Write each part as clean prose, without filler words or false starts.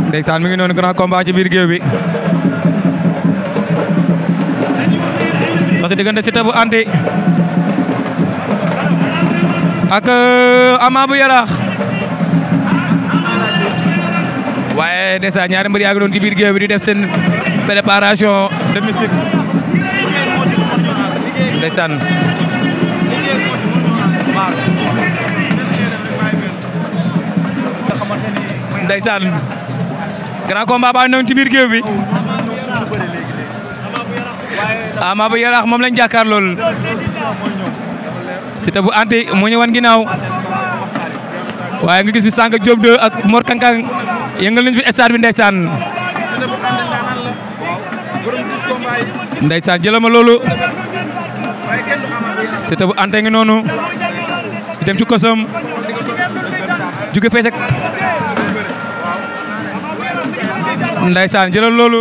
ndeysaan mi ngi noonu grand combat ci biir géew bi dox ci diggante Siteu bu Anti ak Ama bu Yaraax waaye ndeysaan ñaari mbër yaa ngi doon ci biir géew bi di def seen préparation de musique ndeysaan ndeysaan grand combat baa noonu ci biir géew bi Ama bu Yaraax moom lañ jàkkaar lool Siteu bu Anti moo ñëwan ginnaaw waaye nga gis fi sànq Diop 2 ak Mor Kankang yëngal nañ fi stade bi ndeysaan ndeysaan jëlama loolu Siteu bu Anti ngi noonu dem ci kosom jóge fecc ak ndeysaan jëlal loolu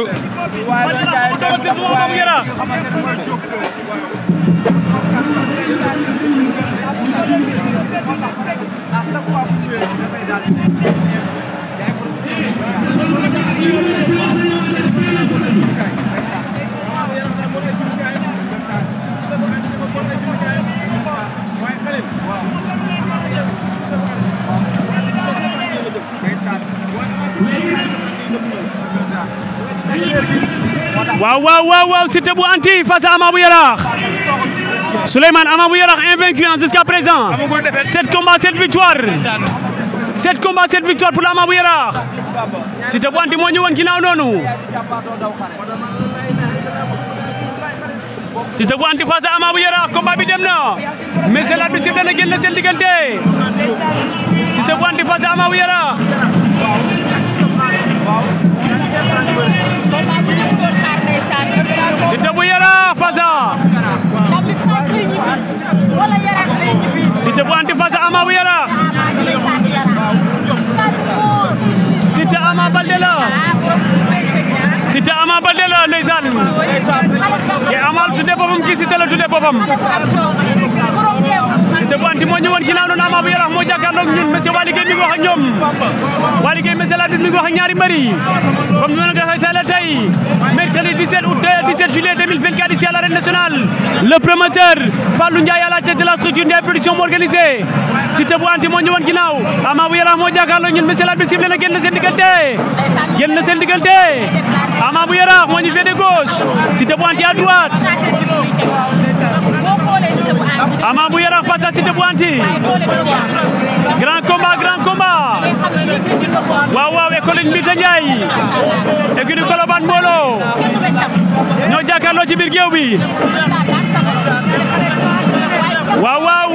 waaw Siteu bu Anti face à Ama bu Yaraax Souleymane Ama bu Yaraax invaincu jusqu'à présent 7 combats 7 victoires 7 combats 7 victoires pour Ama bu Yaraax Siteu bu Anti moo ñëwoon ginnaaw noonu Siteu bu Anti face à Ama bu Yaraax combat bi dem na mais c'est l'arbitre bi dana génn seen diggante Siteu bu Anti face à Ama bu Yaraax Siteu bu Yaraax face à Siteu bu Anti face à Ama bu Yaraax Siteu Ama Baldé la Siteu Ama Baldé la ndeysaan ke Ama tudde boppam ki Siteu la tudde boppam Siteu bu Anti moo ñëwoon ginnaaw noonu Ama bu Yaraax moo jàkkaarloog ñun monsieur Waly Gueye mi ngi wax ak ñoom Waly Gueye monsieur l'arbitre mi ngi wax ak ñaari mbër yi comme ni ma la ko waxee la tey mercredi 17 juillet 2024 ici à l'arène nationale le promoteur Fallou Ndiaye à la tête de la structure Ndiaye production organisée Siteu bu Anti moo ñëwoon ginnaaw Ama bu Yaraax moo jàkkaarloog ñun monsieur l'arbitre sifflé na génn na seen diggante Ama bu Yaraax moo ñu féete gauche Siteu bu Anti à droite Ama bu Yaraax face à Siteu bu Anti grand combat waaw école Mbita Ndiaye écurie Colobane Mbolo ñoo jàkkaarloo ci biir géew bi waaw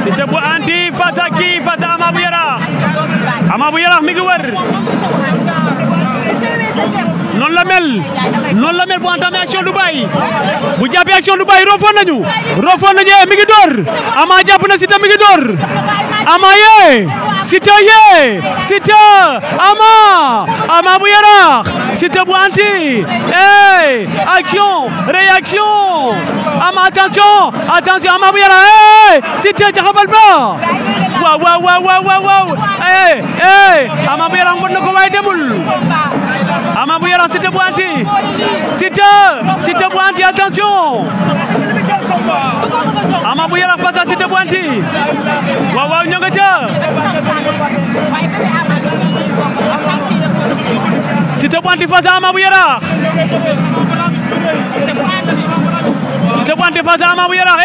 Siteu bu Anti face à qui face à Ama bu Yaraax Ama bu Yaraax mi ngi wër noonu la mel bu entamé action du bàyyi bu jàppee action du bàyyi roofoon nañu mi ngi door Ama jàpp na Siteu mi ngi door Ama yee Siteu Ama bu Yaraax Siteu bu Anti action réaction Ama attention Ama bu Yaraax Siteu jaxabal ba waaw Ama bu Yaraax mën na ko waaye demul Ama bu Yaraax Siteu bu Anti Siteu bu Anti attention Ama bu Yaraax face à Siteu bu Anti waaw ñoo nga ca Siteu bu Anti face à Ama bu Yaraax Siteu bu Anti face à Ama bu Yaraax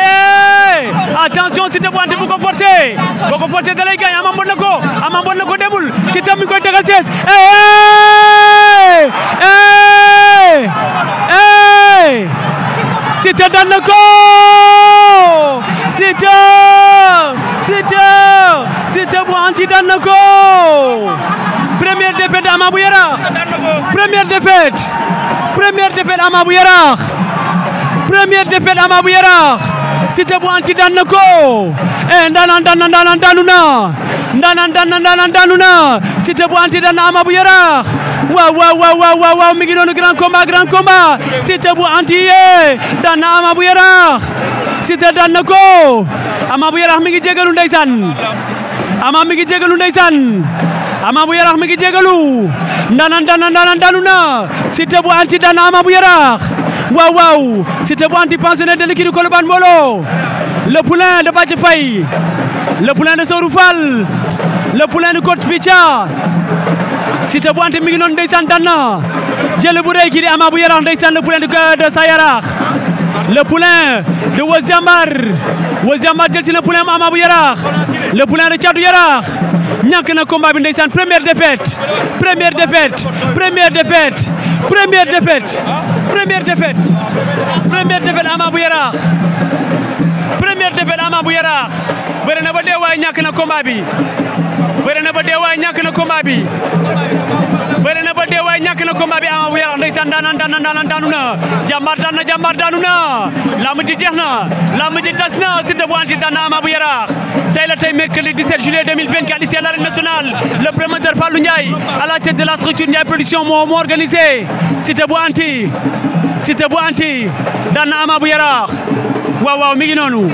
attention Siteu bu Anti bu ko forcer da lay gaañ Ama mbon na ko demul Siteu mi koy tegal sees Siteu daan na ko Siteu Siteu bu anti daan na ko première défaite Ama bu Yaraax première défaite Ama bu Yaraax première défaite Ama bu Yaraax Siteu bu anti daan na ko ndaanaan daanu na Siteu bu anti daan na Ama bu Yaraax waaw mi ngi doon grand combat Siteu bu anti daan na Ama bu Yaraax Siteu daan na ko Ama bu Yaraax mi ngi jégalu ndeysaan Ama mi ngi jégalu ndeysaan Ama bu Yaraax mi ngi jégalu ndaanaan daanu na Siteu bu anti daan na Ama bu Yaraax waaw Siteu bu anti pensionnaire de l'équipe de Colobane Mbolo le poulain de Bathie Faye le poulain de Sorou Fall le poulain de Coach Picha Siteu bu anti mi ngi noonu ndeysaan daan na jël bu rëy kii di Ama bu Yaraax ndeysaan le poulain de Sa Yaraax le poulain de Wozambar jël si na poulain Ama bu Yaraax le poulain de Thiatou Yaraax ñàkk na combat bi ndeysaan première défaite Ama bu Yaraax première défaite Ama bu Yaraax bëre na ba dee waaye ñàkk na combat bi Ama bu Yaraax ndeysaan daanu na jàmbaar daanu na lamb ji jeex na lamb ji tas na Siteu bu anti daan na Ama bu Yaraax tey mercredi 17 juillet 2024 ici à l'arène nationale le promoteur Fallou Ndiaye à la tête de la structure Ndiaye production moo organisé Siteu bu anti daan na Ama bu Yaraax waaw mi ngi noonu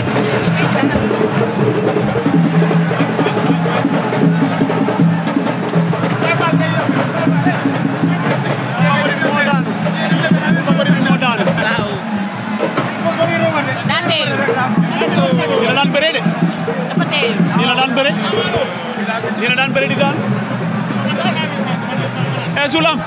dina daan bëre di daan Sulam